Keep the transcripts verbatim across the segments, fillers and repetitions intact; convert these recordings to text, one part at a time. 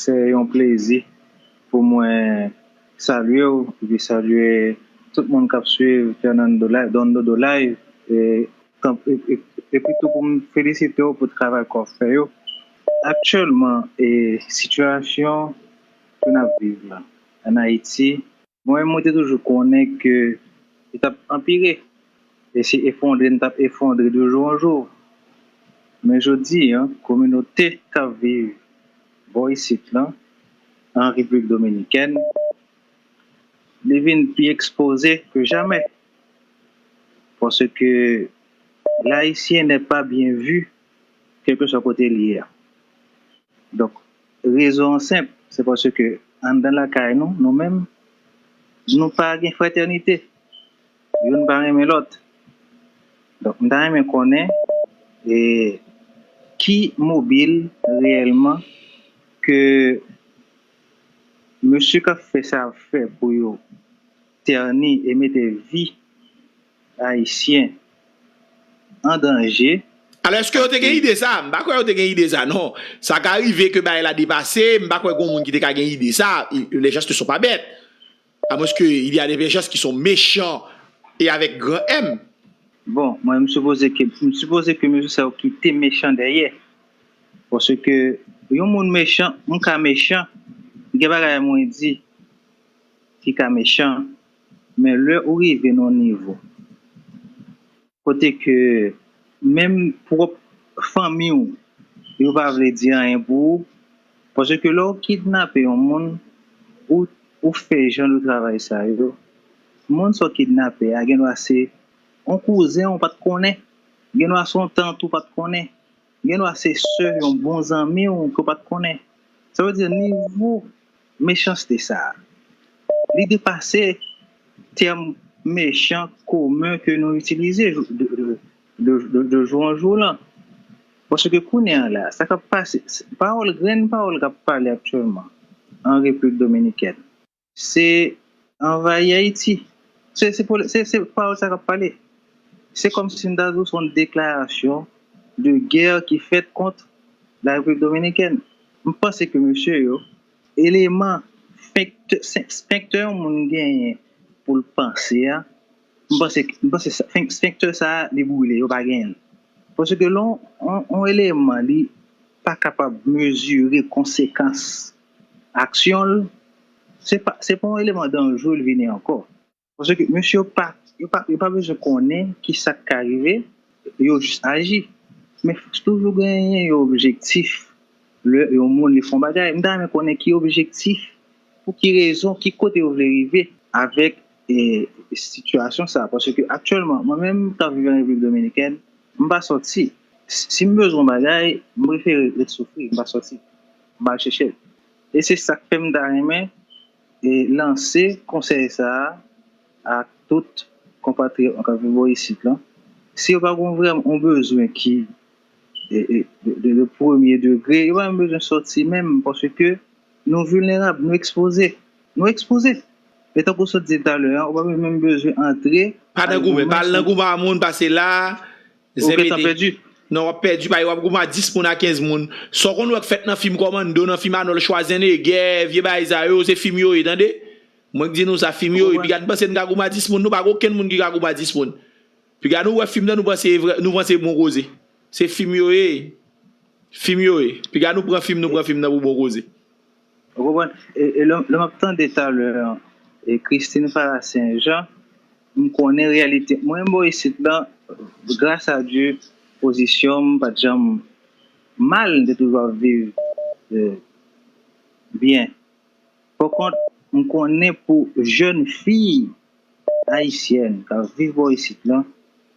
Se yon plezi pou mwen salye w, epi salye tout moun k ap swiv Fernando Live, Don Dodo Live, e, tanp- e- e- epi tou pou m felisite w pou travay ke w ap fè yo. Aktyèlman, e, sitiyasyon ke n ap viv la ann Ayiti, mwen menm, mwen te toujou konnen ke li t ap anpire. E se efondre n t ap efondre de jou an jou. Men jodi a, kominote k ap viv bò isit lan, an Repiblik Dominikèn, li vin pi ekspoze ke jamè. Paske l'Haïtien n'est pas bien vu, kèlkeswa kote l ye a. Donk, rezon an senp, se paske anndan lakay nou, nou menm, nou pa gen fratènite. Youn pa renmen lòt. Donk, m ta renmen konnen, e, ki mobil reyèlman ke mesye k ap fè sa ap fè pou yo tèni e mete vi Ayisyen an danje. Alò, èske yo te gen ide sa? M pa kwè yo te gen ide sa, non. Sa ka rive ke bagay la depase, m pa kwè gen moun ki te ka gen ide sa. Les gens ne sont pas bêtes. À moins que il y a des gens qui sont méchants et avec grand M. Bon, mwen, m sipoze ke, m sipoze ke mesye sa yo kite mechan dèyè. Paske yon moun mechan, m ka mechan, gen bagay mwen di ki ka mechan, men lè ou rive nan yon nivo kote ke menm pwòp fanmi w, yo pa vle di anyen pou ou, paske lè w kidnape yon moun, ou, ou fè jan de travay sa yo, moun sa w kidnape a, gen dwa se yon kouzen w pa t konnen, gen dwa se yon tant ou pa t konnen, gen dwa se sè yon bon zanmi w ke w pa t konnen. Sa vle di nivo mechanste sa a, li depase tèm mechan komen ke nou itilize de, de, de, de, de jou an jou lan. Paske kounye a la, sa k ap pase, pawòl, grenn pawòl k ap pale aktyèlman an Repiblik Dominikèn, se anvayi Ayiti. Se, se, pawòl sa k ap pale. Se kòmsi m ta di w se yon deklarasyon de gè ki fèt kont la Repiblik Dominikèn. M panse ke mesye yo, eleman spenktè yon moun genyen pou l panse a, m panse, m panse spenktè sa a, li brile, yo pa genyen l. Paske lè yon eleman li pa kapab mezire konsekans aksyon l, se pa, se pa yon eleman danjre l vini ankò. Paske mesye yo pa, yo pa, yo pa bezwen konnen ki sa k ka rive, yo jis aji. Men fòk toujou genyen yon objektif lè yon moun li fè yon bagay. M ta renmen konnen ki objektif, pou ki rezon, ki kote yo vle rive avèk e, sitiyasyon sa. Paske aktyèlman, mwen menm k ap viv an Repiblik Dominikèn, m pa sòti. Si m bezwen yon bagay, m prefere ret soufri, m pa sòti. M al chèche l. E se sa k fè m ta renmen e, lanse konsèy sa a ak tout konpatriyòt mwen k ap viv bò isit lan. Si yo pa gen vrèman yon bezwen ki e, e, de, de, de premye degre, yo pa menm bezwen sòti menm, paske nou vilnerab, nou ekspoze. Nou ekspoze. E tankou w sot di talè a, ou pa menm bezwen antre. Pa nan goumen, pa al nan goumen a moun, pase la. Ou gentan pèdi. Non, w ap pèdi, paske w ap goumen a dis moun, a kenz moun. Sa w konn wè k fèt nan fim kòmando, nan fim Arnold Schwarzenegger, vye bagay sa yo, se fim yo ye, tande. Mwen k di nou sa, fim yo ye. Piga n panse n ka goumen a dis moun, nou pa gen okenn moun ki ka goumen a dis moun. Piga nou wè fim nan, nou panse e vrè, nou panse bon koze. Se fim yo ye. Fim yo ye. Piga nou pran fim, nou pran fim nan pou bon koze. Ou konprann? E, e lè, lè m ap tande talè, e Christine Farah Saint Jean, m konnen reyalite. Mwen, bò isit lan, gras a Dye, pozisyon m pa t janm mal, m te toujou ap viv e, byen. Pakont, m konnen pou jèn fi ayisyèn k ap viv bò isit lan,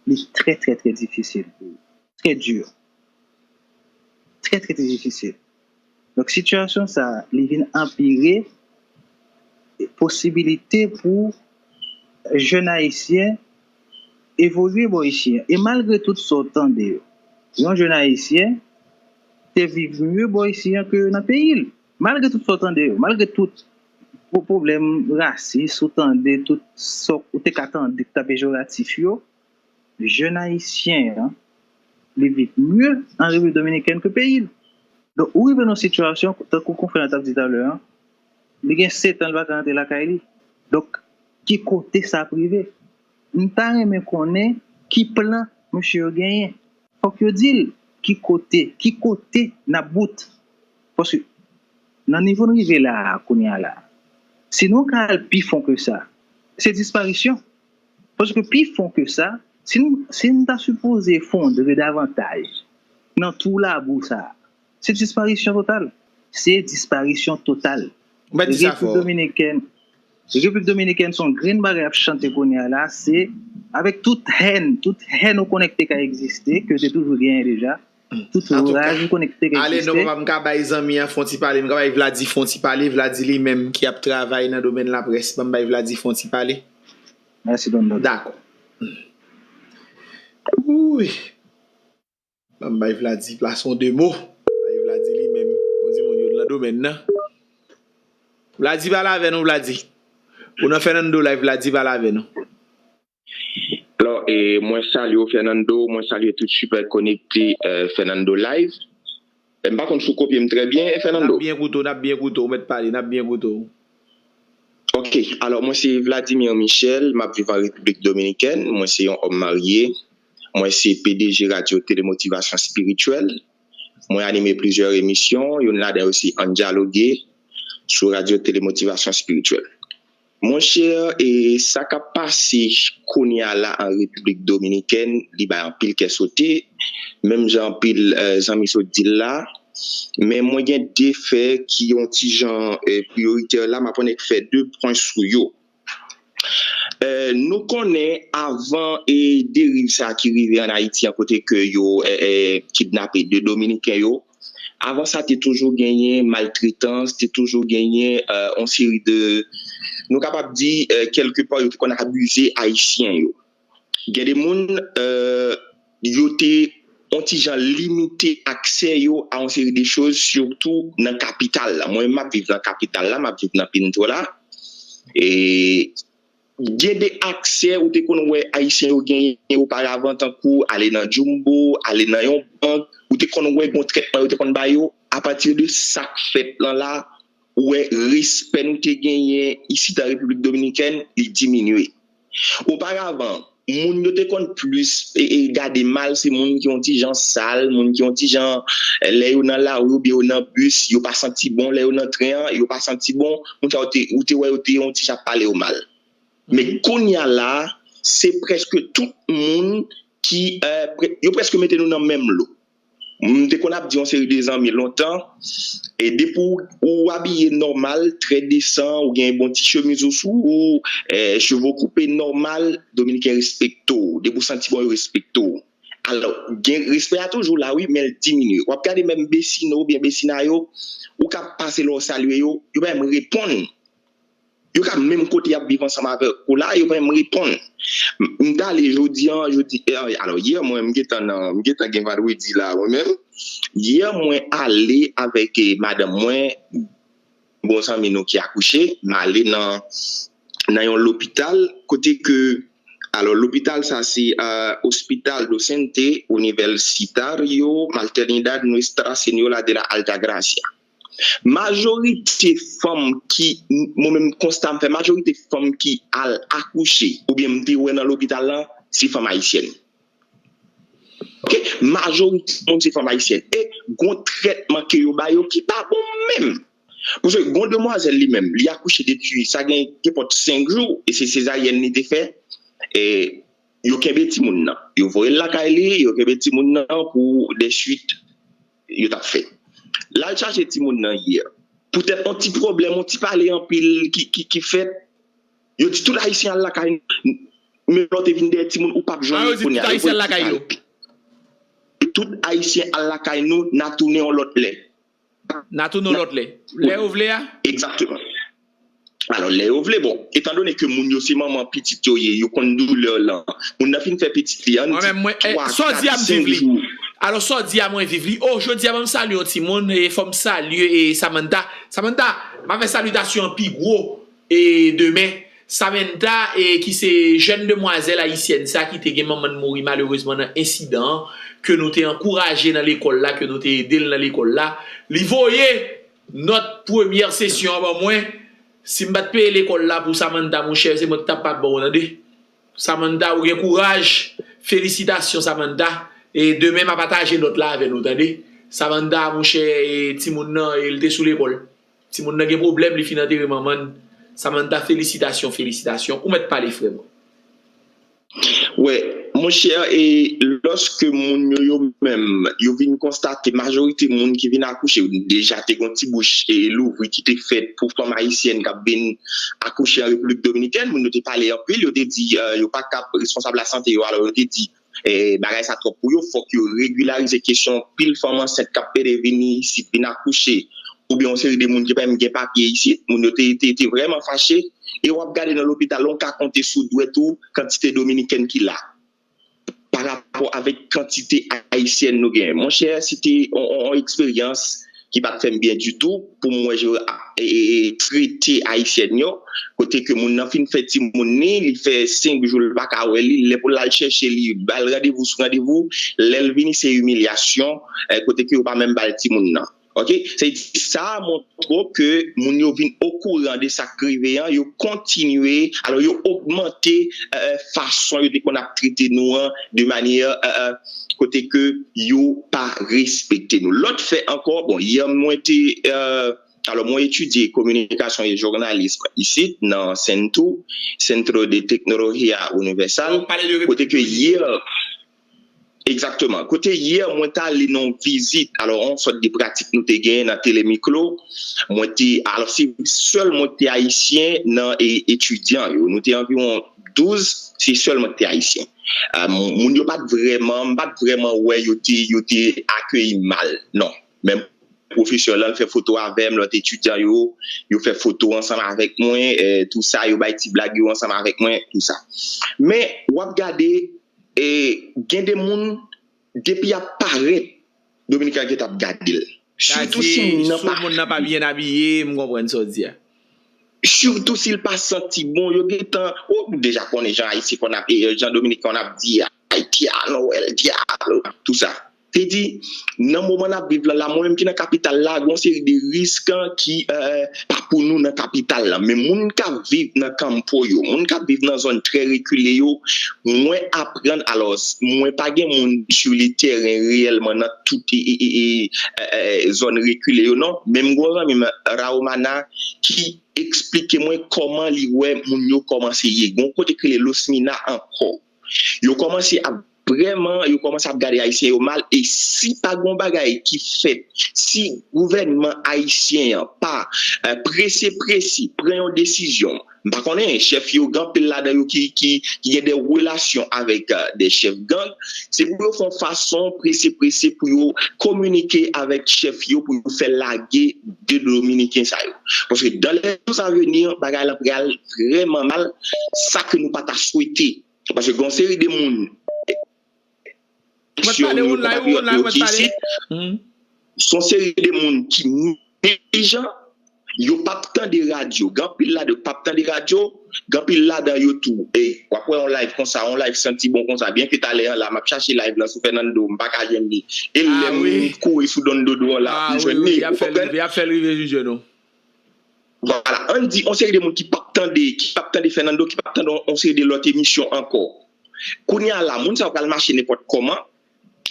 li trè, trè, trè difisil pou yo. Trè di. Trè, trè, trè difisil. Donk, sitiyasyon sa a, li vin anpire posibilite pou jèn ayisyen evolye bò isit an. E malgre tout sa w tande yo, yon jèn ayisyen te viv mye bò isit an ke nan peyi l. Malgre tout sa w tande yo, malgre tout pwoblèm rasis, ou tande tout sa w te ka tande ki ta pejoratif yo, jèn ayisyen an, li viv mye an Repiblik Dominikèn ke peyi l. Donk, ou rive nan sitiyasyon, tankou konfrè an t ap di talè a, li gen sèt an, li pa ka rantre lakay li. Donk, ki kote sa ap rive? M ta renmen konnen ki plan mesye yo genyen. Fòk yo di l ki kote, ki kote n ap bout. Paske nan nivo n rive la a, kounye a la a, si nou ka al pi fon ke sa, se disparisyon. Paske pi fon ke sa, si n, si n ta sipoze fondre davantaj nan twou labou sa a, se disparisyon total. Se disparisyon total. Ou mèt di sa fò. Repiblik Dominikèn, Repiblik Dominikèn se yon grenn bagay ap chante kounye a la, se avèk tout hèn, tout hèn ou konnen ki te ka egziste, ke yo te toujou genyen deja, tout raj ou konnen ki te ka egziste. Ale non, papa, m ka bay zanmi an fon ti pale, m ka bay Vladi fon ti pale, Vladi li menm ki ap travay nan domèn laprès, ban m bay Vladi fon ti pale. Mèsi, Don Dòk. Dakò. Wouy. Ban m bay Vladi plas yon de mo. Bay Vladi li menm, bon di moun yo nan domèn nan. Vladi pale avè nou, Vladi. Ou nan Fernando Live, Vladi pale avè nou. Alò, e, mwen salye w, Fernando, mwen salye tout Super Connecté, e, Fernando Live. E, m pa konn si w kopye m trè byen, e, Fernando. N ap byen koute w, n ap byen koute w, ou mèt pale, n ap byen koute w. Ok, alò mwen se Vladimir Michel, m ap viv an Repiblik Dominikèn, mwen se yon òm marye, mwen se P D G Radyo Telemotivasyon Espirityèl, mwen anime plizyè emisyon, youn ladan yo se Ann Dyaloge sou Radyo Telemotivasyon Espirityèl. Monchè, e sa k ap pase kounye a la an Repiblik Dominikèn, li bay anpil kè sote, menm jan anpil, e, zanmi sot di l la, men mwen gen de fè ki yon ti jan, e, priyoritè la, m ap annik fè de pwen sou yo. E, nou konnen avan, e, deriv sa ki rive an Ayiti an kote ke yo, e, e, kidnape de Dominiken yo, avan sa te toujou genyen maltretans, te toujou genyen, e, yon seri de, nou kapab di, e, kèlkepa yo te konn abize Ayisyen yo. Gen de moun, e, yo te yon ti jan limite aksè yo a yon seri de choz, sitou nan kapital la. Mwen menm m ap viv nan kapital la, m ap viv nan Pinto la. E gen de aksè ou te konn wè Ayisyen yo genyen oparavan, tankou ale nan Jumbo, ale nan yon bank, ou te konn wè gen yon trètman yo te konn ba yo. Apati de sa k fèt lan la, ou wè respè nou te genyen isit an Repiblik Dominikèn, li diminye. Oparavan, moun yo te konn plis, e, e, gade mal, se moun ki yon ti jan sal, moun ki yon ti jan, e, lè yo nan lari oubyen yo nan bis, yo pa santi bon, lè yo nan tren an, yo pa santi bon, moun sa yo te, ou te wè yo te yon ti jan ap pale yo mal. Men kounye a la, se prèske tout moun ki, e, pre-, yo prèske mete nou nan menm lo. M te konn ap di yon seri de zanmi lontan, e depi w, ou abiye nòmal, trè desan, ou gen bon ti chemiz ou sou ou, e, cheve w koupe nòmal, Dominiken respekte w. Depi w santi bon, yo respekte w. Alò, gen respè a toujou la, wi, men l diminye. W ap gade menm Besino oubyen Besina yo, ou ka pase la w salye yo, yo pa menm reponn. Yo ka menm kote y ap viv ansanm avèk ou la, yo pa menm reponn. M, m t ale jodi an, jodi, e, alò, yè mwen, m gentan nan, m gentan gen vandredi la, mwen menm. Yè mwen ale avèk, e, madanm mwen, bon zanmi nou ki akouche, m ale nan, nan yon lopital, kote ke, alò, lopital sa se, e, Hospital Docente Universitario Maternidad Nuestra Señora de la Altagracia. Majorite fanm ki, mwen menm konsta m fè, majorite fanm ki al akouche oubyen m te wè nan lopital lan, se fanm ayisyèn. Ok? Majorite moun se fanm ayisyèn. E gon trètman ke yo ba yo ki pa bon menm. Paske gon demwazèl li menm, li akouche depi sa gen kenpòt senk jou, e se sezaryèn li te fè, e yo kenbe timoun nan. Yo voye l lakay li, yo kenbe timoun nan pou de swit yo t ap fè. L al chache timoun nan yè. Poutèt yon ti pwoblèm, yon ti pale anpil ki, ki, ki fèt, yo di tout Ayisyen al lakay nou. Men lè w te vin dèyè timoun, ou p ap jwenn li kounye a. Yo voye tout Ayisyen al lakay nou, n a tounen yon lòt lè. N a tounen yon lòt lè. Lè yo vle a? Egzakteman. Alò, lè yo vle, bon, etandone ke moun yo se manman pitit yo ye, yo konn doulè lan. Moun nan fin fè pitit li an, di twa, kat, senk jou. Alò, sa w di a mwen viv li. O, jodi a, ban m salye yon timoun, e fò m salye, e Samantha. Samantha, m a fè salitasyon an pi gwo, e demen. Samantha, e ki se jèn demwazèl ayisyèn sa ki te gen manman l mouri malerezman nan ensidan an, ke nou te ankouraje nan lekòl la, ke nou te ede l nan lekòl la, li voye nòt premyè sesyon an ban mwen. Si m pa t peye lekòl la pou Samantha, monchè, se mwen ki t ap pa ba w, tande. Samantha, ou gen kouraj. Felisitasyon, Samantha. E demen, m a pataje nòt la avè nou, tande. Samantha, monchè, e timoun nan, e l te sou lekòl. Timoun nan gen pwoblèm, li fin antere manman l. Samantha, felisitasyon, felisitasyon. Ou mèt pale, frè mwen. Wè, monchè, e lòske moun yo, yo menm, yo vin konstate, majorite moun ki vin akouche, yo deja te gen yon ti bouch e louvri ki te fèt pou fanm ayisyèn k ap vin akouche an Repiblik Dominikèn, moun yo te pale anpil, yo te di, e, yo pa t ka, responsab lasante yo, alò yo te di, e, bagay sa twòp pou yo, fòk yo regilarize kesyon anpil fanm ansent k ap pede vini isit, vin akouche, oubyen yon seri de moun ki pa menm gen papye isit, moun yo te, te, te vrèman fache, e w ap gade nan lopital, ou ka konte sou dwèt ou kantite Dominiken ki la, pa rapò avèk kantite Ayisyèn nou genyen. Monchè, se te yon, yon, yon eksperyans ki pa t fè m byen ditou, pou m wè jan yo ap, e, e, e, trete Ayisyèn yo, kote ke moun nan fin fè timoun ni, li fè senk jou, l pa ka wè li, lè pou l al chèche li, ba l randevou sou randevou, lè l vini, se imilyasyon, e, kote ke yo pa menm ba l timoun nan. Ok? Se di sa montre ke moun yo vin okouran de sa k rive an, yo kontinye, alò yo ogmante, e, e, fason yo te konn ap trete nou an, de manyè, e, e, kote ke yo pa respekte nou. Lòt fè ankò, bon, yè mwen te, e, alò mwen etidye kominikasyon e jounalis isit nan Centro, Centro de Tecnología Universal, kote ke yè, egzakteman, kote yè mwen t ale nan yon vizit, alò yon sòt de pratik nou te genyen nan Telemiklo, mwen te, alò se sèl mwen ki te ayisyen nan e, etidyan yo, nou te anviwon douz, se sèl mwen ki te ayisyen. E, moun yo pa t vrèman, m pa t vrèman wè yo te, yo te akeyi m mal, non. Menm pwofesè lan, l fè foto avè m, lòt etidyan yo, yo fè foto ansanm avèk mwen, e, tou sa, yo bay ti blag yo ansanm avèk mwen, tou sa. Men, w ap gade, e, gen de moun, depi y ap parèt, Dominiken an gentan ap gade l. Sitou si moun nan pa, moun nan pa byen abiye, m konprann sa w di a. Sitou si l pa santi bon, yo gentan, ou deja konnen jan Ayisyen konn ap, e, jan Dominiken konn ap di a, Haitiano, el diablo, tou sa. Te di, nan moman n ap viv lan la, mwen menm ki nan kapital la, gen yon seri de risk ki, e, pa pou nou nan kapital lan. Men moun k ap viv nan kanpo yo, moun k ap viv nan zòn trè rekile yo, mwen aprann, alò, mwen pa gen moun sou le teren reyèlman nan tout e, e, e, e, e, e, zòn rekile yo, non. Men m gen yon zanmi m, Raomana, ki eksplike mwen kòman li wè moun yo kòmanse ye. Gen yon kote ki rele Los Mina ankò. Yo kòmanse ap vrèman, yo kòmanse ap gade Ayisyen yo mal, e si pa gen yon bagay ki fèt, si gouvènman ayisyen an pa, e, prese prese pran yon desizyon, m pa konnen, chèf yo, gen anpil ladan yo ki, ki, ki gen de relasyon avèk, e, de chèf gang, se pou yo fè yon fason prese prese pou yo kominike avèk chèf yo, pou yo fè lage de Dominiken sa yo. Paske dans les jours à venir, bagay lan pral vrèman mal, sa ke nou pa ta swete. Paske gen yon seri de moun, Mwen t pale online, ou online, mwen t pale. Se yon seri de moun ki neglijan, yo p ap tande radyo. Gen anpil ladan yo p ap tande radyo, gen anpil ladan yo tou. E w ap wè yon live konsa, yon live santi bon konsa, byen ke talè an la, m ap chache live lan sou Fernando, m pa ka jwenn li. E lè m kouri sou Don Dodo an la, m jwenn li, ou konprann? Y ap fè l rive, y ap fè l rive, Junior, non. Vwala, ann di, yon seri de moun ki p ap tande, ki p ap tande Fernando, ki p ap tande yon, yon seri de lòt emisyon ankò. Kounye a la, moun sa yo pral mache nenpòt kòman,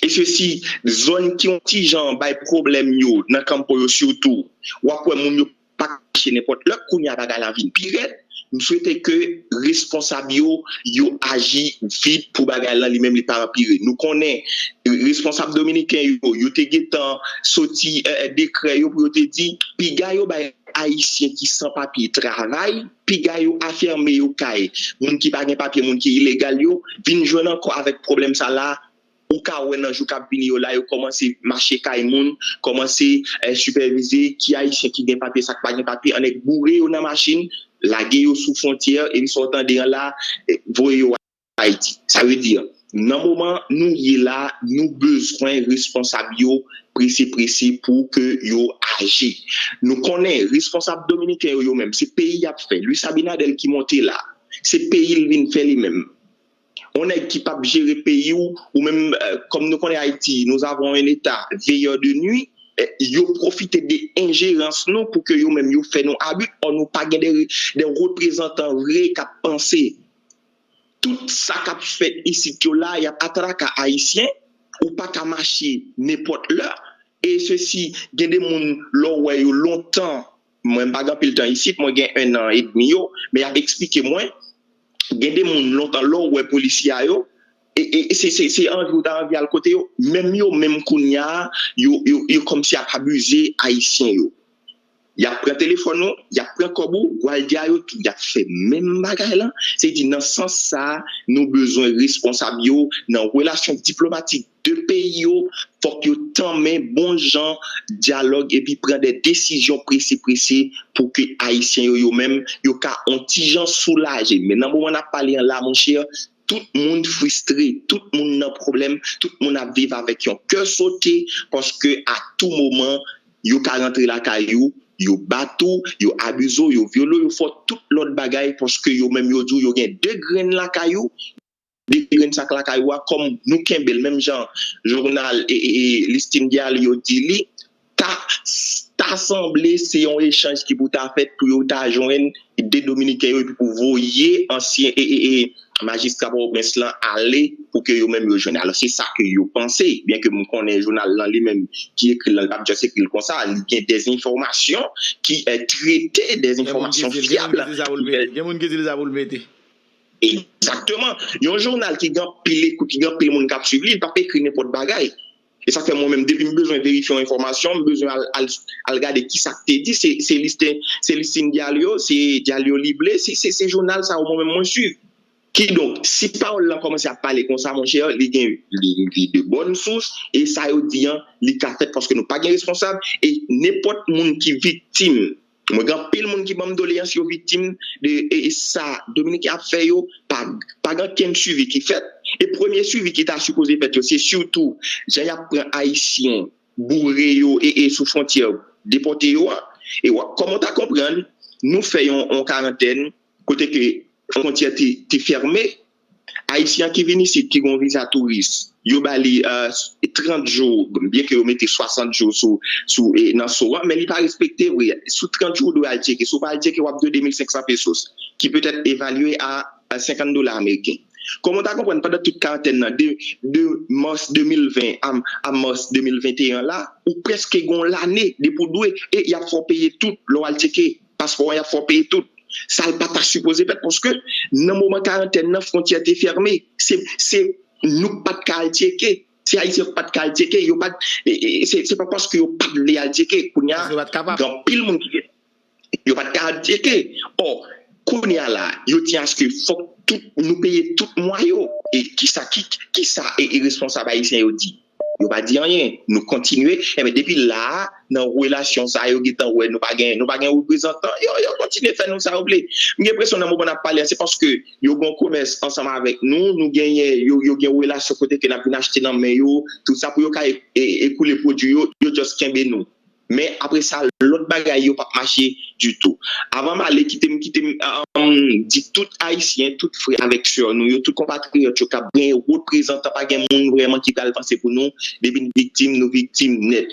e se si zòn ki yon ti jan bay pwoblèm yo, nan kanpo yo sitou, w ap wè moun yo pa ka mache nenpòt lè, kounye a bagay la vin pi rèd. M swete ke responsab yo, yo aji vit pou bagay lan li menm li pa anpire. Nou konnen responsab dominiken yo, yo te gentan soti, e, e, dekrè yo pou yo te di, piga yo bay Ayisyen ki san papye travay, piga yo afème yo kay moun ki pa gen papye, moun ki ilegal yo, vin jwenn ankò avèk pwoblèm sa la, ou ka wè nan jou k ap vini yo la, yo kòmanse mache kay moun, kòmanse, e, sipèvize ki Ayisyen ki gen papye, sa k pa gen papye, annik boure yo nan machin, lage yo sou fwontyè, epi sa w tande an la, e, voye yo Ayiti. Sa vle di, Nan moman nou ye la, nou bezwen responsab yo prese prese pou ke yo aji. Nou konnen responsab dominiken yo, yo menm, se peyi y ap fè. Luis Abinader ki monte la, se peyi l vin fè li menm. On nèg ki p ap jere peyi w, ou menm, euh, kòm nou konnen Ayiti, nous avons un État veilleur de nuit, eh, yo pwofite de enjerans nou pou ke yo menm yo fè nou abi, ò nou pa gen de, de reprezantan vre k ap panse. Tout sa k ap fèt isit yo la, y ap atraka Ayisyen, ou pa ka mache nenpòt lè. E sesi, gen de moun, lè w wè yo lontan, mwen m pa gen anpil tan isit, mwen gen ennan edmi yo, men y ap eksplike mwen, gen de moun lontan, lè w wè polisye a yo, e, e, e se, se, se anvi w ta anvi al kote yo, menm yo, menm kounye a, yo, yo, yo kòmsi ap abize Ayisyen yo. Y ap pran telefòn ou, y ap pran kòb ou, gwadya yo tou, y ap fè menm bagay lan. Se di nan sans sa, nou bezwen responsab yo nan relasyon diplomatik de peyi yo, fòk yo tanmen bon jan dyalòg epi pran de desizyon prese prese pou ke Ayisyen yo, yo menm, yo ka on ti jan soulaje. Men nan moman n ap pale an la, monchè, tout moun fristre, tout moun nan pwoblèm, tout moun ap viv avèk yon kè sote, paske a tou moman, yo ka rantre lakay ou, yo bat ou, yo abize w, yo vyole w, yo fè w tout lòt bagay, paske yo menm yo di w yo gen de grenn lakay ou, de grenn sak lakay ou a, kòm nou kenbe l, menm jan jounal e, e, e Listin Dialy yo di li, ta, ta sanble se yon echanj ki pou ta fèt pou yo ta jwenn de Dominiken yo epi pou voye ansyen e, e, e, majistra Pòtoprens lan ale pou ke yo menm yo jwenn. Alò, se sa ke yo panse, byen ke m konnen jounal lan li menm ki ekri l lan, li p ap just ekri l konsa, li gen dezenfòmasyon ki eh, trete dezenfòmasyon fyab. Gen moun ki di l sa pou l mete. Egzakteman. Yon jounal ki gen anpil ekout, ki gen anpil moun k ap swiv li, li p ap ekri nenpòt bagay. E sa fè mwen menm, depi m bezwen verifye yon enfòmasyon, m bezwen al, al, al gade ki sa k te di, se, se Listin, se Listin Dialy yo, se Dialy yo lible, se, se, se jounal sa yo mwen menm mwen swiv. Kidonk, si pawòl lan kòmanse ap pale konsa, monchè, li gen li, li de bòn sous, e sa yo di an, li ka fèt paske nou pa gen responsab, e nenpòt moun ki viktim, mwen gen anpil moun ki ban m doleyans yo viktim de e, e sa Dominiken ap fè yo, pa, pa gen kenn swivi ki fèt. E premye swivi ki ta sipoze fèt yo, se sitou jan y ap pran Ayisyen, boure yo e, e sou fwontyè, depòte yo a. E w ap, kòman w ta konprann, nou fè yon, yon karantèn kote ke fwontyè te, te fèmen. Ayisyen ki vin isit, ki gen yon viza touris, yo ba li euh, trant jou, byen ke yo mete swasant jou sou, sou, e, nan so a, men li pa respekte vre. Sou trant jou, ou dwe al tcheke. Si w pa al tcheke, w ap dwe de mil senk san pesos, ki petèt evalye a, a senkant dola ameriken. Kòman w ta konprann pandan tout karantèn nan, de, de mas de mil ven a, a mas de mil venteyen la, ou prèske gen yon lane depi w dwe, e y ap fè w peye tout lè w al tcheke paspò an, y ap fè w peye tout. Sa l pa ta sipoze fèt, paske nan moman karantèn nan, fwontyè te fèmen. Se, se nou k pa t ka al tcheke. Se Ayisyen k pa t ka al tcheke. Yo pa t, e, e, se, se pa paske yo pa t vle al tcheke. Kounye a, gen anpil moun ki gen, yo pa t ka al tcheke. Ò, kounye a la, yo di aske fòk tout, nou peye tout mwa yo. E kisa, ki, kisa e, e responsab ayisyen yo di? Yo pa di anyen. Nou kontinye. Enben, depi la a, nan relasyon sa a, yo gentan wè nou pa gen, nou pa gen reprezantan. Yo, yo kontinye fè nou sa yo vle. M gen enpresyon nan moman n ap pale a, se paske yo gen yon komès ansanm avèk nou, nou genyen, yo, yo gen relasyon kote ke n ap vin achte nan men yo, tout sa pou yo ka e, e, ekoule pwodui yo, yo just kenbe nou. Men apre sa, lòt bagay yo p ap mache ditou. Avan m ale, kite m, kite m um, di tout Ayisyen, tout frè avèk sè nou yo, tout konpatriyòt yo k ap gen reprezantan, pa gen moun vrèman ki pral panse pou nou, depi n viktim, nou viktim nèt.